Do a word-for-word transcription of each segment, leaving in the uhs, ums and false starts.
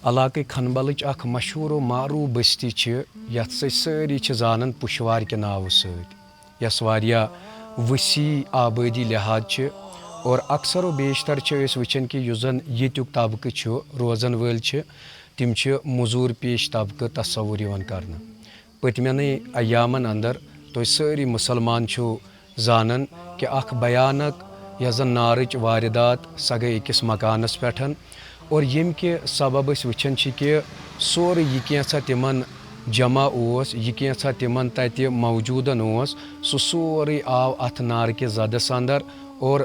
علاقٕکۍ کھنبلٕچ اکھ مشہوٗر و معروٗف بستی چھِ، یتھ سۭتۍ سٲری چھِ زانان پُشوارِ کہِ ناوٕ سۭتۍ، یۄس واریاہ وسیع آبٲدی لحاظ چھِ۔ اور اکثر و بیشتر چھِ أسۍ وٕچھان کہِ یُس زن ییٚتیُک طبقہٕ چھُ، روزن وٲلۍ چھِ، تِم چھِ مٔزوٗر پیش طبقہٕ تصور یِوان کرنہٕ۔ پٔتمٮ۪نٕے ایامن اندر، تُہۍ سٲری مُسلمان چھِو زانان کہِ اکھ بھیانک یۄس زن نارٕچ واردات، سۄ گٔے أکِس مکانس پٮ۪ٹھ۔ اور ییٚمہِ کہِ سبب أسۍ وٕچھان چھِ کہِ سورُے یہِ کینٛژھا تِمن جمع اوس، یہِ کینٛژھا تِمن تتہِ موجوٗدن اوس، سُہ سورُے آو اتھ نارٕ کِس زدس اندر۔ اور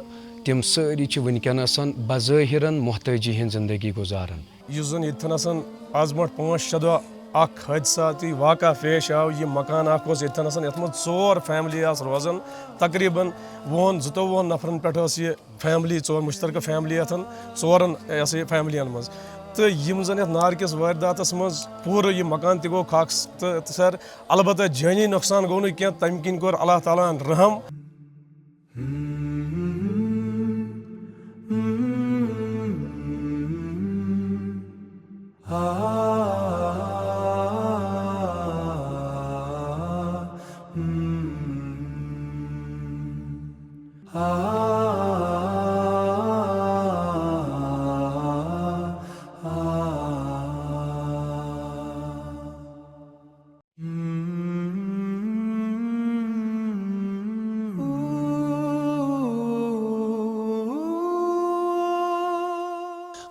تِم سٲری چھِ وٕنکیٚنس بظٲہرن محتٲجی ہٕنٛز زندگی گُزاران۔ یُس زن ییٚتہِ تھنَسَن از برونٛٹھ پانٛژھ شےٚ دۄہ اکھ حٲدثاتی واقعہ پیش آو، یہِ مکان اکھ اوس ییٚتہِ تھنَسَن، یتھ منٛز ژور فیملی آسہٕ روزان، تقریباً وُہن زٕتووُہن نفرن پٮ۪ٹھ ٲس یہِ فیملی، ژور مشترکہ فیملی یتھن ژورن، یہِ ہسا یہِ فیملین منٛز۔ تہٕ یِم زن یتھ نارٕ کِس وٲرۍداتس منٛز پوٗرٕ یہِ مکان تہِ گوٚو خاک س-، تہٕ، تہٕ سر، البتہ جٲنی نۄقصان گوٚو نہٕ کینٛہہ، تمہِ کِنۍ کوٚر اللہ تعالیٰ ہن رحم۔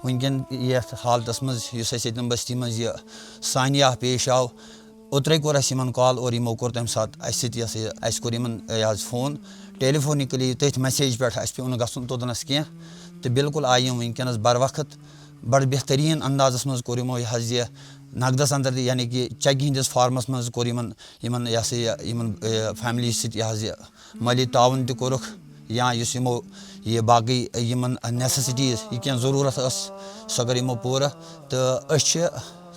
وٕنکیٚن یَتھ حالتَس منٛز یُس اَسہِ ییٚتٮ۪ن بستی منٛز یہِ سانحہ پیش آو، اوترَے کوٚر اَسہِ یِمَن کال اور یِمو کوٚر تَمہِ ساتہٕ اَسہِ سۭتۍ، یہِ ہسا یہِ، اَسہِ کوٚر یِمَن، یہِ حظ، فون، ٹیلی فونِکلی تٔتھۍ میسیج پٮ۪ٹھ، اَسہِ پیوٚو نہٕ گژھُن توٚتنَس کینٛہہ۔ تہٕ بالکل آیہِ یِم وٕنکیٚنَس بر وقت بَڑٕ بہتریٖن اندازَس منٛز کوٚر یِمو یہِ حظ یہِ نقدَس اندر تہِ، یعنی کہِ چَکہِ ہِنٛدِس فارمَس منٛز کوٚر یِمَن، یِمَن، یہِ ہسا یہِ، یِمَن، یہِ فیملی سۭتۍ یہِ حظ یہِ مٲلی تعاوُن تہِ کوٚرُکھ، یا یُس یِمو یہِ باقٕے یِمَن نیسیسٹیٖز، یہِ کینٛہہ ضروٗرت ٲس، سۄ کٔر یِمو پوٗرٕ۔ تہٕ أسۍ چھِ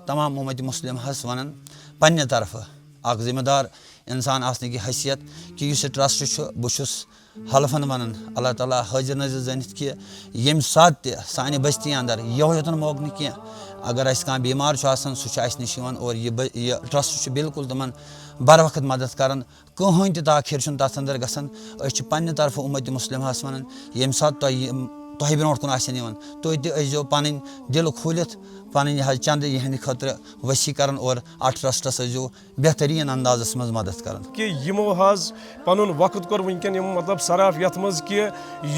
تمام اُمتِ مُسلِمہَس وَنان پنٛنہِ طرفہٕ اَکھ ذِمہٕ دار اِنسان آسنہٕ کہِ حیثیت کہِ یُس یہِ ٹرٛسٹ چھُ، بہٕ چھُس حلفَن وَنان، اللہ تعالیٰ حٲضِر نٲضِر زٲنِتھ کہِ ییٚمہِ ساتہٕ تہِ سانہِ بستی اندر یِہوٚے یوتَن موقعہٕ نہٕ کینٛہہ، اگر اَسہِ کانٛہہ بیمار چھُ آسان، سُہ چھُ اَسہِ نِش یِوان اور یہِ بٔ-، یہِ ٹرٛسٹ چھُ بالکل تِمَن بر وقت مدد کران۔ کٕہٕنۍ تہِ تاخیر چھُنہٕ تَتھ اندر گژھان۔ أسۍ چھِ پننہِ طرفہٕ اُمتِ مُسلِمہَس وَنان، ییٚمہِ ساتہٕ تۄہہِ یِم، تۄہہِ برونٛٹھ کُن آسن یِوان، تُہۍ تہِ ٲسۍزیو پَنٕنۍ دِل کھوٗلِتھ، پَنٕنۍ یہِ حظ چندٕ یِہِنٛدِ خٲطرٕ وسیع کران اور اَتھ ٹرٛسٹَس ٲسۍزیو بہتریٖن اندازَس منٛز مدد کران۔ کہِ یِمو حظ پَنُن وقت کوٚر وٕنکیٚن یِم، مطلب، صرف یَتھ منٛز کہِ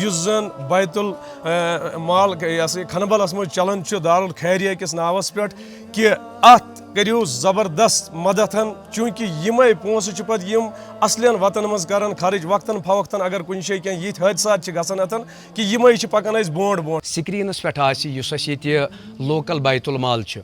یُس زَن بیت ال، اے، مال، یہِ ہسا یہِ کھنبلَس منٛز چلان چھُ دارالخیریہ کِس ناوَس پٮ۪ٹھ، کہِ اَتھ کٔرِو زبردست مدد، چوٗنٛکہِ یِمے پونٛسہٕ چھِ پتہٕ یِم اصلٮ۪ن وطن منٛز کران خرٕچ۔ وقتاً فوقتاً اگر کُنہِ جایہِ کینٛہہ یِتھۍ حٲدثات چھِ گژھان اَتٮ۪ن، کہِ یِمے چھِ پکان اَسہِ برونٛٹھ برونٛٹھ۔ سکرینس پٮ۪ٹھ آسہِ یُس اَسہِ ییٚتہِ لوکل بیت المال چھُ،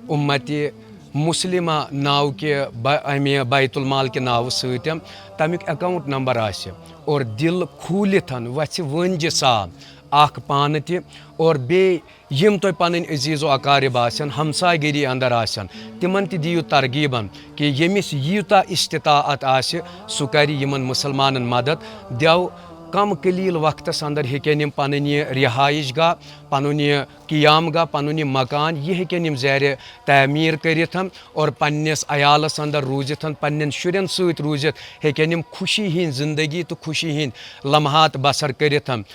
اُمتِ مسلمہ ناو کہِ بہ-، اَمہِ بیت المال کہِ ناوٕ سۭتۍ، تَمیُک اکاؤنٹ نمبر آسہِ، اور دِل کھوٗلِتھ وَژھِ وٲنجہِ سا اکھ پانہٕ تہِ، اور بیٚیہِ یِم تۄہہِ پنٕنۍ عزیز و اقارب آسن، ہمسایہِ گٔری اندر آسن، تِمن تہِ دِیِو ترغیبن کہِ ییٚمِس یوٗتاہ استطاعت آسہِ، سُہ کرِ یِمن مُسلمانن مدد۔ دیو کم قلیل وقتس اندر ہیٚکن یِم پنٕنۍ یہِ رہائش گاہ، پنُن یہِ قیام گاہ، پنُن یہِ مکان، یہِ ہیٚکن یِم زیرِ تعمیٖر کٔرِتھ اور پننِس عیالس اندر روٗزِتھ، پننٮ۪ن شُرٮ۪ن سۭتۍ روٗزِتھ ہیٚکن یِم خوشی ہٕنٛز زندگی تہٕ خوشی ہٕنٛدۍ لمحات بسر کٔرِتھ۔